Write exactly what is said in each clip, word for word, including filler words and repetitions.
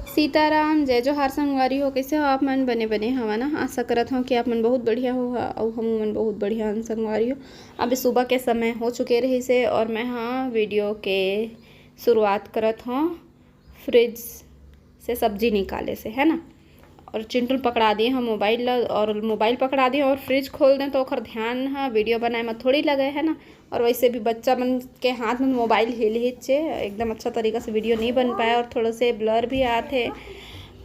सीताराम, जय जोहार संगवारी हो। कैसे हो आप मन? बने बने हवा ना? आशा करत हो कि आप मन बहुत बढ़िया हो, अउ हम मन बहुत बढ़िया हन संगवारी हो। अभी सुबह के समय हो चुके रहिस हे और मैं हाँ वीडियो के शुरुआत करत हूँ फ्रिज से सब्जी निकाले से, है ना। और चिंटू ल पकड़ा दिए हूँ मोबाइल ला, और मोबाइल पकड़ा दिए और फ्रिज खोल दें तो ओकर ध्यान ह वीडियो बनाए में थोड़ी लगे, है ना। और वैसे भी बच्चा मन के हाथ में मोबाइल हिल हिच हे, एकदम अच्छा तरीका से वीडियो नहीं बन पाए और थोड़ा से ब्लर भी आत हे।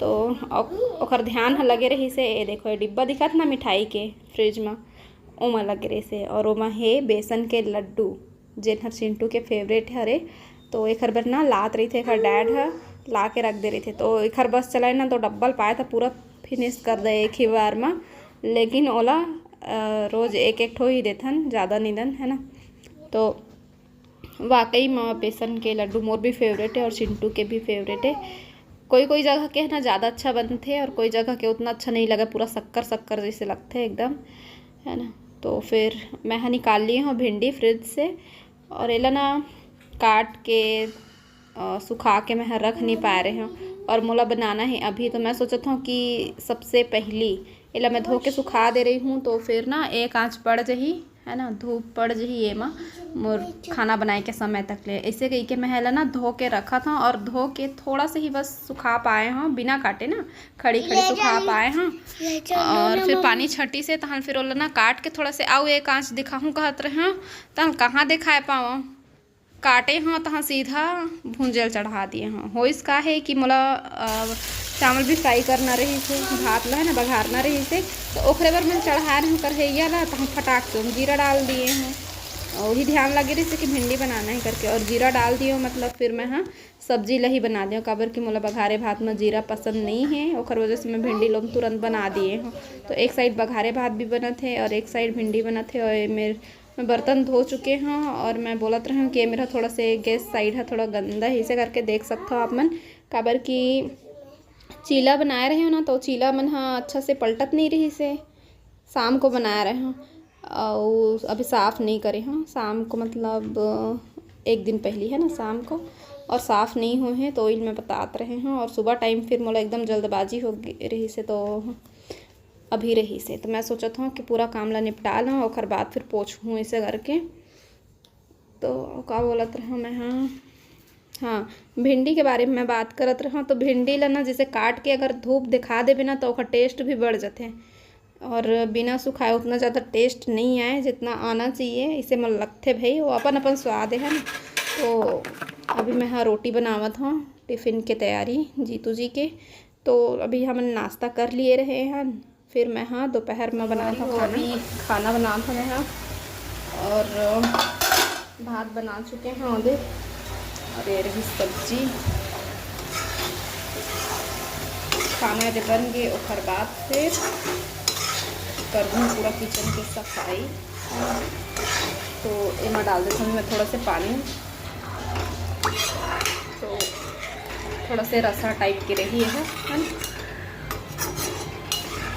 तो ओक-, ओकर ध्यान ह लगे रहिस हे। ये देखो, ये डिब्बा दिखत ना मिठाई के फ्रिज में, ओमा लगे रहिस हे और ओमा हे बेसन के लड्डू, जेन हर चिंटू के फेवरेट हरे। तो एखर बर ना लात रहिथे एखर डैड ह, ला के रख दे रहिथे। तो एखर बस चलाए ना तो डब्बल पाए त पूरा फिनिश कर दे एक ही बार म, लेकिन ओला अ, रोज एक एक ठो ही देथन, ज़्यादा नहीं दन, है ना। तो वाकई म बेसन के लड्डू मोर भी फेवरेट है और चिंटू के भी फेवरेट है। कोई कोई जगह के है ना ज़्यादा अच्छा बनथे और कोई जगह के उतना अच्छा नहीं लगा, पूरा शक्कर शक्कर जैसे लगथे एकदम, है ना। तो फिर मैं ह निकाल लिए हूँ भिंडी फ्रिज से और एला ना काट के अ, सुखा के मैं ह रख नहीं पाए रहे हूँ और मोला बनाना है अभी। तो मैं सोचत हूँ कि सबसे पहली एला मैं धो के सुखा दे रही हूँ, तो फिर ना एक आँच पड़ जही, है ना, धूप पड़ जही एमा मोर खाना बनाए के समय तक ले। ऐसे कही के मैं एला ना धो के रखत हूँ और धो के थोड़ा से ही बस सुखा पाए हूँ, बिना काटे ना, खड़ी खड़ी सुखा पाए हूँ। और फिर पानी छटी से तहन फिर ओला ना काट के थोड़ा से आऊ एक आँच दिखाहूँ कहत रहे हूँ, तहन कहाँ दिखाए पावँ। काटे हूँ तहाँ सीधा भूंजे ल चढ़ा दिए हूँ। होइस का है कि मोला अ, चावल भी फ्राई करना रहिस हे, भात ला है ना बघारना रहिस हे, तो ओखरे बर मैं चढ़ा रही हूँ कढ़ैया ला, तहाँ फटाक से हम जीरा डाल दिए हूँ। और वही ध्यान लगे रहिस हे कि भिंडी बनाना है करके, और जीरा डाल दिए हूँ, मतलब फिर मैं हाँ सब्जी ला ही बना दिए हूँ, काबर कि मोला बघारे भात में जीरा पसंद नहीं है, ओखर वजह से मैं भिंडी लोग तुरंत बना दिए हूँ। तो एक साइड बघारे भात भी बनत है और एक साइड भिंडी बनत है। और ये मेर मैं बर्तन धो चुके हूँ और मैं बोलत रहे हूँ कि ये मेरा थोड़ा से गैस साइड है, थोड़ा गंदा है, इसे करके देख सकते हो आप मन, काबर कि चीला बनाए रहे हो ना, तो चीला मन हा अच्छा से पलटत नहीं रहिस हे, शाम को बनाए रहे हूँ, और अभी साफ़ नहीं करे हूँ शाम को, मतलब एक दिन पहली है ना शाम को, और साफ़ नहीं हुए हैं, तो ओइल मैं बतात रहे हूँ। और सुबह टाइम फिर मोला एकदम जल्दबाजी हो गे-, रहिस हे, तो अभी रहिस हे, तो मैं सोचत हूँ कि पूरा काम ला निपटा लूँ, ओकर बाद फिर पोछहूँ ऐसे करके। तो का बोलत रहा मैं, हाँ, हाँ, भिंडी के बारे में मैं बात करत रहा। तो भिंडी ला ना जैसे काट के अगर धूप दिखा देबे ना, तो ओकर टेस्ट भी बढ़ जाथे, और बिना सुखाए उतना ज़्यादा टेस्ट नहीं आए जितना आना चाहिए, इसे मन लगथे भाई, वो अपन अपन स्वाद है ना। तो अभी मैं हाँ रोटी बनावत हूँ टिफ़िन के तैयारी जीतू जी के। तो अभी हमन नाश्ता कर लिए रहे हैं, फिर मैं हाँ दोपहर में बनात हूँ खाना। अभी खाना बनात हूँ मैं हाँ, और भात बना चुके हैं ओदे, और ये रही सब्जी। खाना जब बन गए ओकर बाद फिर करहूँ पूरा किचन के सफाई। तो एमा डाल देथन मैं थोड़ा से पानी, तो थोड़ा से रसा टाइप के रही है, है ना।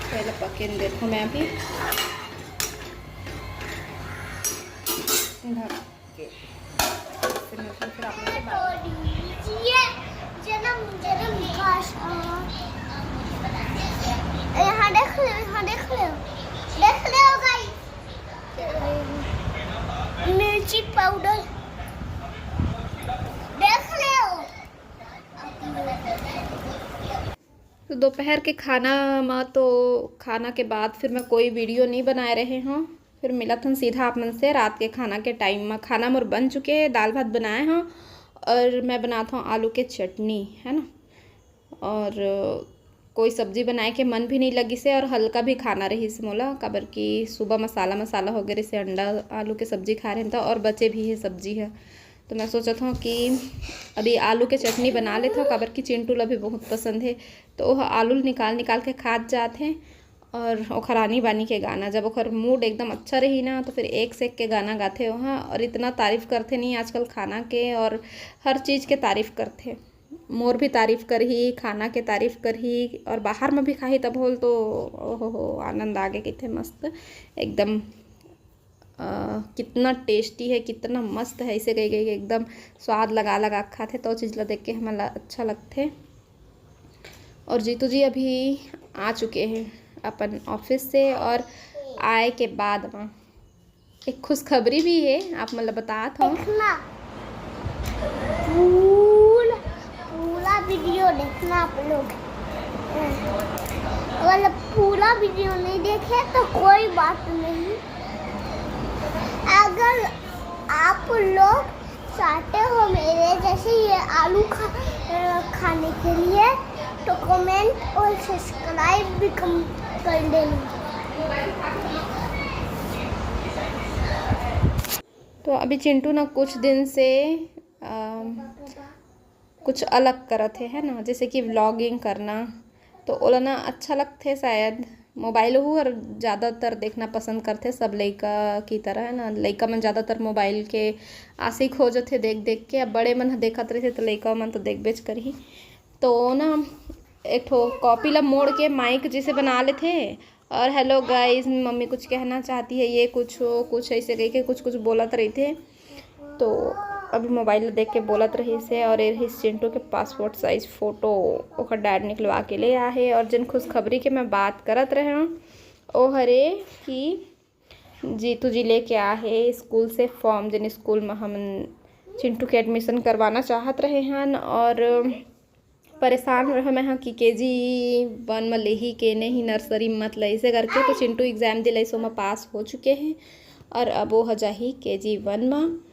पहले पकेन देखो मैं अभी ढक के। फिर मैं फिर आप लोग से बात जन्म जन्म का यहाँ देख लो, यहाँ देख लो, देख लो गाइस, मिर्ची पाउडर देख लो। तो दोपहर के खाना में, तो खाना के बाद फिर मैं कोई वीडियो नहीं बनाए रहे हूँ। फिर मिलत हन सीधा आप मन से रात के खाना के टाइम में। खाना मोर बन चुके हे, दाल भात बनाए हूँ और मैं बनात हूँ आलू के चटनी, है ना। और कोई सब्जी बनाए के मन भी नहीं लगिस हे और हल्का भी खाना रहिस मोला, काबर कि सुबह मसाला मसाला हो गए रहिस हे, अंडा आलू के सब्जी खा रहे हैं तो, और बचे भी है सब्जी है। तो मैं सोचत हूँ कि अभी आलू के चटनी बना लेत हूँ, काबर कि चिंटू ला भी बहुत पसंद है। तो वह आलू निकाल निकाल के खात जात है। और ओखर आनी बानी के गाना, जब ओखर मूड एकदम अच्छा रही ना, तो फिर एक से एक के गाना गाथे वहाँ, और इतना तारीफ करथे नहीं आजकल खाना के, और हर चीज़ के तारीफ करथे। मोर भी तारीफ करही, खाना के तारीफ करही, और बाहर में भी खाही तब होल तो ओहो हो, आनंद आगे कहिथे मस्त एकदम। अ, कितना टेस्टी है, कितना मस्त है, इसे कही कही एकदम स्वाद लगा लगा के खाथे, तो चीज़ ला देख के हमन ला अच्छा लगथे। और जीतू जी अभी आ चुके हैं अपन ऑफिस से, और आए के बाद म एक खुशखबरी भी है, आप मन ल बतात हव। देखना, पूरा, पूरा वीडियो देखना आप लोग। अगर पूरा वीडियो नहीं देखे तो कोई बात नहीं। अगर आप लोग चाहते हो मेरे जैसे ये आलू खा, अ, खाने के लिए, तो कमेंट और सब्सक्राइब भी कम कर देना। तो अभी चिंटू ना कुछ दिन से, अम, कुछ अलग करत हे, है ना, जैसे कि व्लॉगिंग करना, तो ओला ना अच्छा लगथे शायद। मोबाइल ओहू हर ज़्यादातर देखना पसंद करथे, सब लइका की तरह, है ना। लइका मन ज़्यादातर मोबाइल के आशिक हो जथे देख देख के। अब बड़े मन ह देखत रहिथे, तो लइका मन तो देखबेच करही। तो ना एक ठो कॉपी ला मोड़ के माइक जैसे बना लेथे, और "हेलो गाइस, मम्मी कुछ कहना चाहती है", ये कुछ, वो कुछ, ऐसे कह के कुछ कुछ बोलत रहिथे। तो अभी मोबाइल देख के बोलत रहिस हे, और ये रहिस चिंटू के पासपोर्ट साइज फोटो, ओकर डैड निकलवा के ले आए हे। और जिन खुशखबरी के मैं बात करत रहे हूँ, ओ हरे कि जीतू जी लेके आए हे स्कूल से फॉर्म, जिन स्कूल में हम चिंटू के एडमिशन करवाना चाहत रहे हन। और परेशान रहे मैं ह कि के जी वन में लेही के नहीं, नर्सरी में मत लइसे करके। तो चिंटू एग्जाम दिलाइस, ओमा पास हो चुके हैं, और अब वो ह जाही के जी वन में।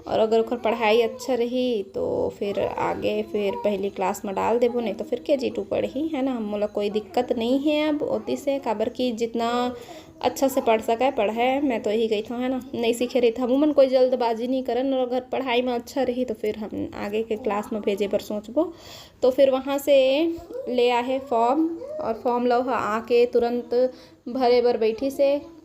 और अगर ओकर पढ़ाई अच्छा रही, तो फिर आगे फिर पहली क्लास में डाल देबो, नहीं तो फिर के जी टू पढ़ही, है ना। मोला कोई दिक्कत नहीं है अब ओती से, काबर कि जितना अच्छा से पढ़ सके, पढ़े। मैं तो यही कहिथव, है ना, नहीं सीखे रही, हमू मन कोई जल्दबाजी नहीं करन, और अगर पढ़ाई में अच्छा रही, तो फिर हम आगे के क्लास में भेजे बर सोचबो। तो फिर वहाँ से ले आए हे फॉर्म, और फॉर्म ला ओह आके तुरंत भरे बर बैठिस हे।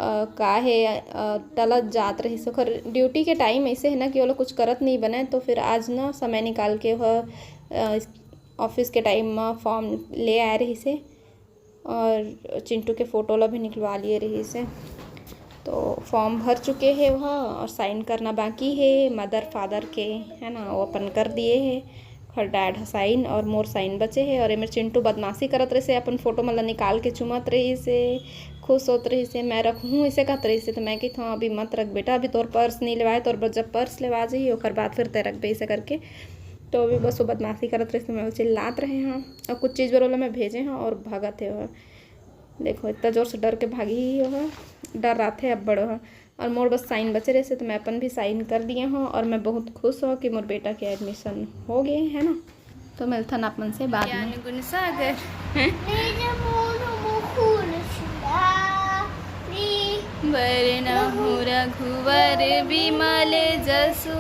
अ, का हे, अ, टलत जात रहिस। ओकर ड्यूटी के टाइम ऐसे है ना कि ओला कुछ करत नहीं बने, तो फिर आज ना समय निकाल के ओह, अ, ऑफिस के टाइम में फॉर्म ले आए रहिस हे, और चिंटू के फोटो ला भी निकलवा लिए रहिस हे। तो फॉर्म भर चुके हे ओह, और साइन करना बाकी हे मदर फादर के, है ना, वो अपन कर दिए हे। ओकर डैड ह साइन और मोर साइन बचे हे। और एमेर चिंटू बदमाशी करत रहिस हे, अपन फोटो मन ला निकाल के चुमत रहिस हे, खुश होत रहिस हे। मैं रखहूँ इसे कहत रहिस हे, तो मैं कहिथव, "अभी मत रख बेटा, अभी तोर पर्स नहीं लेवाए, तोर बर जब पर्स लेवा जाही, ओकर बाद फिर तय रखबे," इसे करके। तो अभी बस वो बदमाशी करत रहिस हे, मैं चिल्लात रहे हव, और कुछ चीज़ बर ओला मैं भेजे हव, और भगत हे ओह। देखो, इतना जोर से डर के भागी ही ओह, डर रहा थे अब बड़ो ह। और मोर बस साइन बचे रहे से, तो मैं अपन भी साइन कर दिए हव, और मैं बहुत खुश हव कि मोर बेटा के एडमिशन हो गए, है ना। तो मिलथन आप मन से बाद में। ज्ञान गुण सागर। मेरे मोर मुकुर सुधारी। वरनहु रघुवर विमल जसु,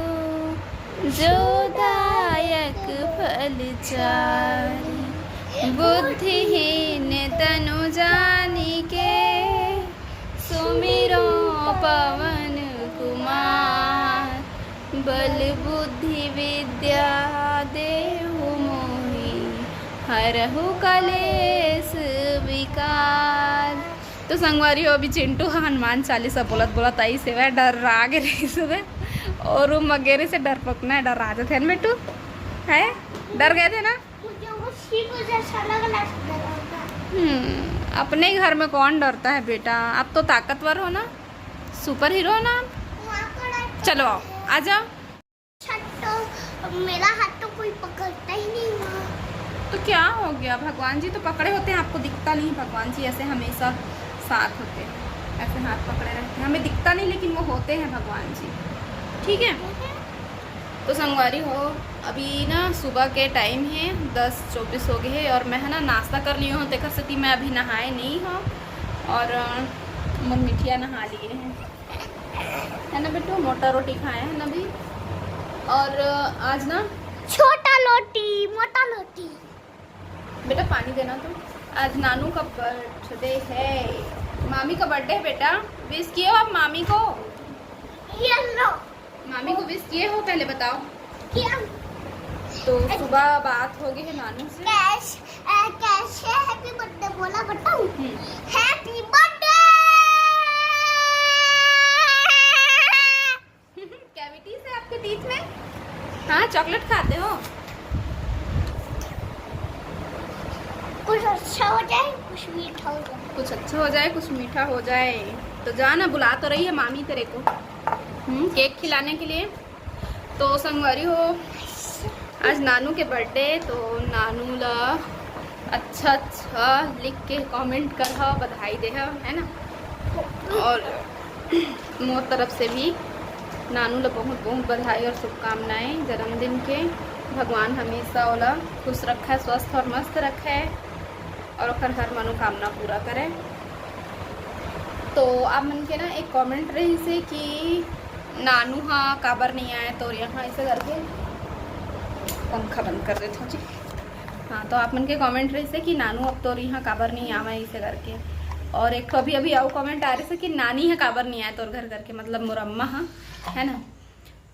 जो दायक फल चारि। बुद्धिहीन तनु जानिके, सुमिरो पवन कुमार। बल बुद्धि विद्या देहु मोहि, हरहु कलेस विकार। तो संगवारी हो, अभी चिंटू ह हनुमान चालीसा बोलत बोलत आइस हे, डर रहा गे रहिस हे, और रूम में गे रहिस हे, डरपोकना है, डर रहा जाते हैं बेटू, है, डर गए थे ना। मुझे वो शीप जैसा लग रहा है। हम्म, अपने ही घर में कौन डरता है बेटा, आप तो ताकतवर हो ना, सुपर हीरो हो ना आप। वहाँ पर एक चलो आओ, आ जाओ। छत तो, मेरा हाथ तो कोई पकड़ता ही नहीं हुआ। तो क्या हो गया, भगवान जी तो पकड़े होते हैं, आपको दिखता नहीं, भगवान जी ऐसे हमेशा साथ होते हैं, ऐसे हाथ पकड़े रहते हैं, हमें दिखता नहीं लेकिन वो होते हैं भगवान जी, ठीक है। तो संगवारी हो, अभी ना सुबह के टाइम है, दस चौबीस हो गए है, और मैं है ना नाश्ता कर ली हूँ, तेकर सेती मैं अभी नहाए नहीं हूँ, और अ, मोर मिठिया नहा लिए हैं, है ना बेटू, मोटा रोटी खाए हैं ना अभी। और अ, आज ना छोटा लोटी, मोटा लोटी। बेटा पानी देना तो। आज नानू का बर्थडे है, मामी का बर्थडे है बेटा। विश किए हो आप मामी को? ये लो। मामी को विश किए हो, पहले बताओ। क्या? तो सुबह बात हो गई है नानू से। कैश-, अ, कैसे हैप्पी बर्थडे बोला बताऊं? हम्म। Happy birthday. कैविटीज है आपके टीथ में? हाँ, चॉकलेट खाते हो? अच्छा हो जाए, कुछ मीठा हो जाए। कुछ अच्छा हो जाए, कुछ मीठा हो जाए। तो जा ना, बुला तो रही है मामी तेरे को, हम्म, केक खिलाने के लिए। तो संगवारी हो, आज नानू के बर्थडे, तो नानू ला अच्छा अच्छा लिख के कमेंट कर हा, बधाई दे हा, है ना। और मोर तरफ से भी नानू ला बहुत बहुत बधाई और शुभकामनाएं जन्मदिन के। भगवान हमेशा ओला खुश रखे, स्वस्थ और मस्त रखे और ओकर हर मनोकामना पूरा करे। तो आप मन के ना एक कमेंट रहिस हे कि नानू हा काबर नहीं आए तोर यहाँ, ऐसे करके। पंखा बंद कर देता हूँ जी। हाँ, तो आप मन के कमेंट रहिस हे कि नानू अब तोर यहाँ काबर नहीं आवे, ऐसे करके। और एक ठो अभी अभी आऊ कमेंट आ रहिस हे कि नानी हा काबर नहीं आए तोर घर करके, मतलब मोर अम्मा हा, है ना।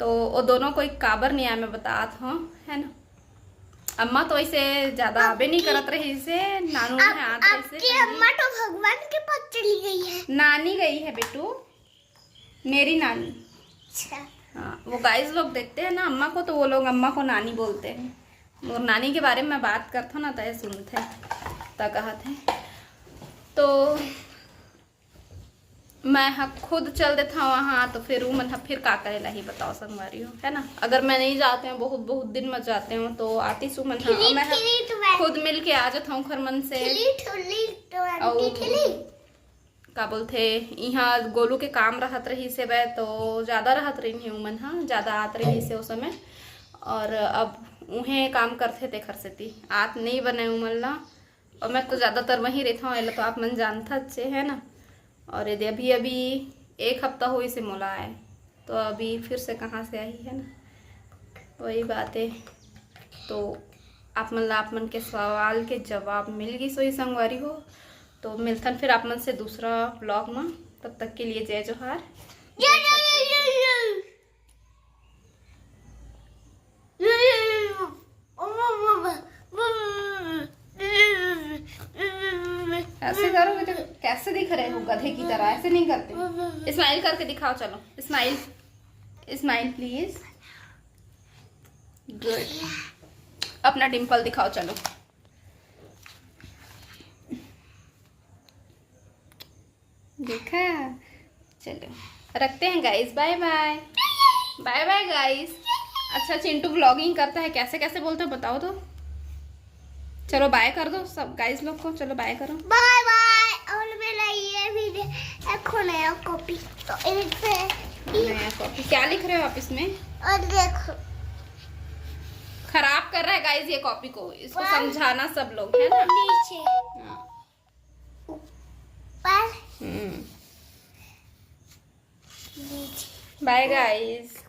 तो वो दोनों कोई काबर नहीं आए, मैं बतात हूँ, है ना। अम्मा तो ऐसे ज्यादा आबे नहीं करत रहिस हे, नानू आप, है आत रहिस हे आपकी पहले। अम्मा तो भगवान के पास चली गई है। नानी गई है बेटू, मेरी नानी। अच्छा। हाँ, वो गाइस लोग देखते हैं ना अम्मा को, तो वो लोग अम्मा को नानी बोलते हैं। और नानी के बारे में बात करत हो ना, तो ये सुनते हैं, तो कहत हैं। तो मैं ह खुद चल देता हूँ वहाँ, तो फिर वो मन ह फिर का करे ला ही बताओ संगवारी हो, है ना। अगर मैं नहीं जाते हूँ, बहुत बहुत दिन में जाते हूँ, तो आती सु मन ह, और मैं ह खिली तो मैं खुद मिल के आ जाता हूँ घर मन से। खिली ठुली तो आंटी और खिली। का बोलथे, इहाँ गोलू के काम रहत रहिस हे बे, तो ज्यादा रहत रहिन हे उमन ह, ज्यादा आत रहिस हे ओ समय। और अब उहें काम करथे, तेखर सेती आत नहीं बने उमन ला। और मैं तो ज्यादातर वहीं रहता हूँ, एला तो आप मन जानथच हे, है ना। और यदि अभी अभी एक हफ्ता होइस हे मोला आए, तो अभी फिर से कहाँ से आही, है ना। वही बात है। तो आप मन ला आप मन के सवाल के जवाब मिल गिस होही संगवारी हो। तो मिलथन फिर आप मन से दूसरा ब्लॉग में, तब तक के लिए जय जोहार। ऐसे करोगे तो कैसे दिख रहे हो गधे की तरह? ऐसे नहीं करते। स्माइल करके दिखाओ, चलो स्माइल, स्माइल प्लीज। गुड। अपना डिम्पल दिखाओ, चलो। देखा, चलो रखते हैं गाइस, बाय बाय। बाय बाय गाइस। अच्छा, चिंटू व्लॉगिंग करता है, कैसे कैसे बोलते हो बताओ तो। चलो बाय कर दो सब गाइस लोग को, चलो बाय करो। बाय बाय। और मेरा ये भी दे, देखो नया कॉपी। तो इस पे नया कॉपी क्या लिख रहे हो आप इसमें? और देखो, खराब कर रहा है गाइस ये कॉपी को, इसको वाह। समझाना सब लोग, है ना। नीचे। हाँ। ऊपर। हम्म। नीचे। बाय गाइस।